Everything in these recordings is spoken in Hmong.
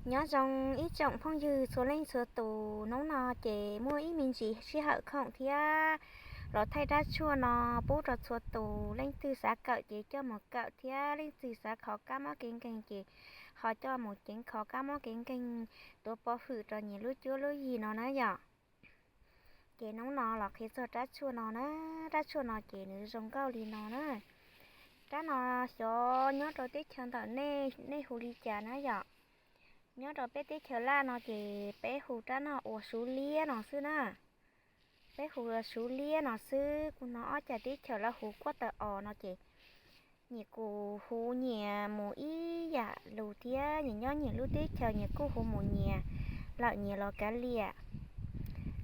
Nyob zoo ib tsoom phooj ywg txhua leej txhua tus, hnub no ces muaj ib me ntsis sij hawm khoom thiab los thaij rab tshuaj no pub rau txhua tus. Leej twg xav kawm ces coj mus kawm thiab leej twg xav kho kab mob kev nkeeg ces ho coj mus ceev kho kab mob kev nkeeg tuav pov hwm rau nyias lub cuab lub yig no na yom. Ces hnub no los qhia txog rab tshuaj no na. Rab tshuaj no ces nws zoo nkauj li no na. Rab no xyov nyob rau teb chaws ntawm nej, nej hu li cas na yom. Nyob rau peb teb chaws Laj no ces peb hu rab no ua suv liab no xwb na. Peb hu ua suv liab no xwb, kuv hnov ob cag teb chaws lawv hu kuab taws os no ces nyias kuj hu nyias mus ib yam lus thiab, nyias nyob nyias lub teb chaws nyias kuj hu mus nyias lawm nyias los kav liam.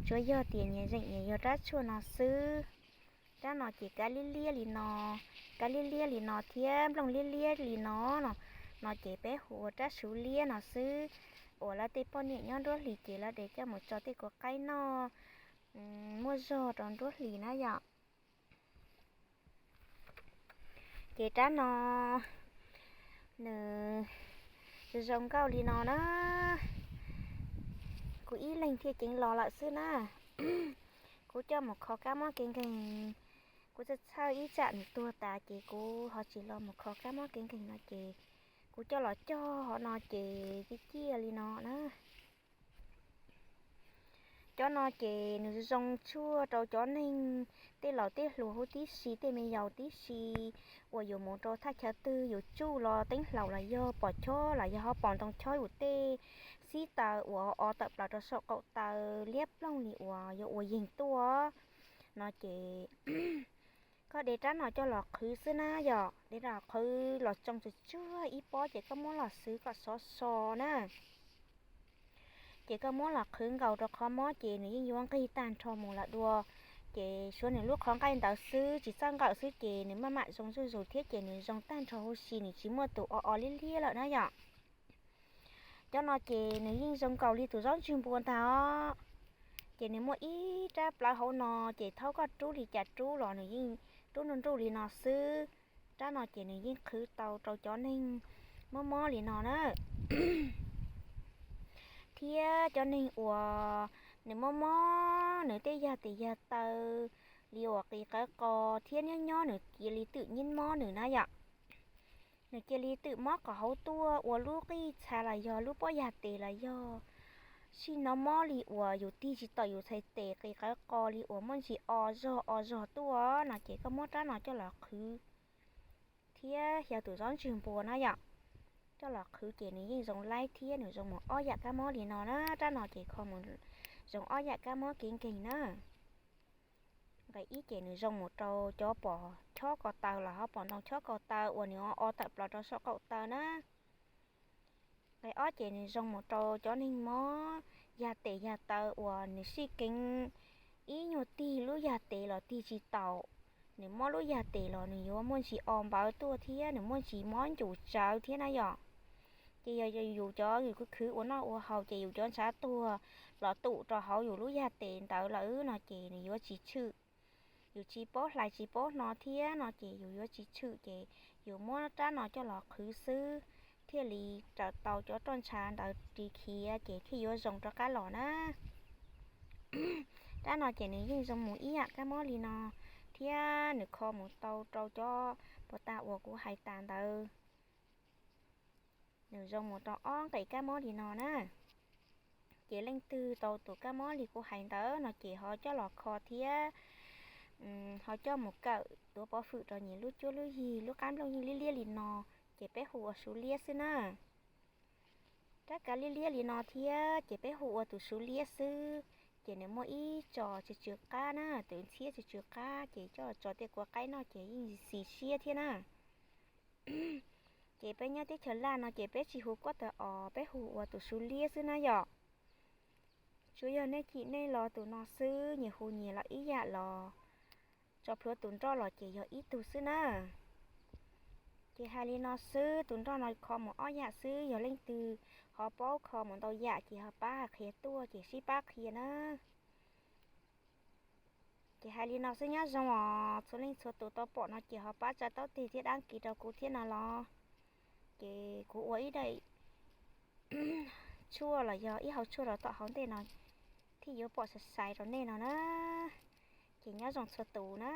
Tsuas yog tias nyias zeem nyias yog rab tshuaj no xwb. Rab no ces kab liab liab li no, kab liab liab li no thiab nplooj liab liab li no, no ces peb hu ua rab suv liab no xwb. Uas lawv tej poj niam nyob nruab hlis ces lawv de coj mus tso tej kua qaib noj muaj zog rau nruab hlis na yom. Ces rab no nws zoo nkauj li no na. Kuv ib leeg thiaj ceev los lawm xwb na. Kuv coj mus kho kab mob kev nkeeg, kuv txhawj txhawj ib tsam nws tuag tas ces kuv ho tsis los mus kho kab mob kev nkeeg no ces kuv coj los cog hov no ces ciaj ciaj li no na. Cov no ces nws zoo tshuaj rau cov neeg tej laus tej hluas huv tib si, tej me yaus tib si uas yuav mus rau thaj chaw twg, yus tsuj los teeb hlau los yog pom chob los yog ho pom ntoo chob yus tej xib taws uas o tawm plaws rau saum qaum taw liab ploog li uas yuav ua yeeg tuaj no ces koj de rab no coj los qhwv xwb na yom. De los qhwv los tsoo tsuag tsuag ib pob ces koj muab los xwv kom sov so na. Ces koj muab los qhwv nkaus rau qhov mob ces nws yeej yuav nqig tag nrho mus lawm dua. Ces suav nws lub qhov nqaij ntawd xwb tsis txawj nqawm xwb ces nws maj mam zoo zuj zus thiab ces nws zoo tag nrho huv si, nws tsis muaj tus o o liab liab lawm na yom. Cov no ces nws yeej zoo nkaus li tus zaub ntswg npua ntag os. Ces nws muaj ib rab plawv hauv no ces thaum koj rub li cas rub los nws yeej rub nruj nruj li no xwb. Rab no ces nws yeej qhwv tau rau cov neeg mob mob li no na. Thiab cov neeg uas nws mob mob nws tej yag tes yag taw li uas qis qawv qos thiab nyob nyob nws cia li twm nyib mob nws na yom. Nws cia li twm mob qos hauv tuaj ua lub qij txha los yog lub pob yag tes los yog sij no mob li uas yus tig tsis taus yus txhais tes qis qawv qos li uas muaj ntsis o zog o zog tuaj no ces koj muab rab no coj los qhwv thiab xyaw tus zaub ntswg npua na yom, coj los qhwv ces nws yeej zoo laib thiab nws zoo mus ob yam kab mob li no na. Rab no ces kho mus zoo ob yam kab mob kev nkeeg na. Nqe ib ces nws zoo mus rau cov pom chob ko taw los ho pom ntoo chob ko taw uas nws o o tawm plaws rau saum qaum taw na. Nqe ob ces nws zoo mus rau cov neeg mob yag tes yag taw uas nws sij keev ib nyuag tig lub yag tes los tig tsis taus, nws mob lub yag tes los nws yuav muaj ntsis o npawv tuaj thiab nws muaj ntsis mob ncus tsawv thiab na yom. Ces yog yus cov yus khwv khwv ua noj ua haus ces yus cov ntshav tuag los tum rau hauv yus lub yag tes ntawd lawm no ces nws yuav tsis tshwm. Yus tsis paub hlais tsis paub hno thiab no ces yus yuav tsis tshwm ces yus muab rab no coj los qhwv xwb thiaj li raws tau cov roj ntsha ntawd ris khiav ces thiaj yuav zoo rov qab los na. Rab no ces nws yeej zoo mus ib yam kab mob li no thiab nws kho mus tau rau cov puas tas uas kuv hais tas ntawd. Nws zoo mus rau ob nqe kab mob li no na. Ces leej twg tau tus kab mob li kuv hais ntawd no ces ho coj los kho thiab ho coj mus kawm tuav pov hwm rau nyias lub cuab lub yig. Lub qab nplooj yeej liab liab li no ces peb hu ua suv liab xwb na. Rab kav liab liab li no thiab ces peb hu ua tus suv liab xwb. Ces nws muaj ib tso tsw tsw qab na, tus ntxhiab tsw tsw qab ces coj tso tej kua qaib noj ces yeej xis siab thiab na. Ces peb nyob teb chaws Laj no ces peb tsis hu kuab taw os, peb hu ua tus suv liab xwb na yom. Tsuas yog nej cim nej los tus no xwb, nyias hu nyias los ib yam los tso plhuav tus nroj los ces yog ib tug xwb na. Ces hais li no xwb, tus nroj no kho mus ob yam xwb, yog leej twg ho paub kho mus ntau yam ces ho pab qhia tuaj ces sib pab qhia na. Ces hais li no xwb, nyob zoo os. Txhua leej txhua tus tau pom no ces ho pab tsa taub teg thiab dab kis rau kuv thiab no los. Ces kuv ua ib daim tshuaj los yog ib hau tshuaj rau tom hauv ntej no thiaj yuav pom sai sai rau nej no na. Ces nyob zoo txhua tus na.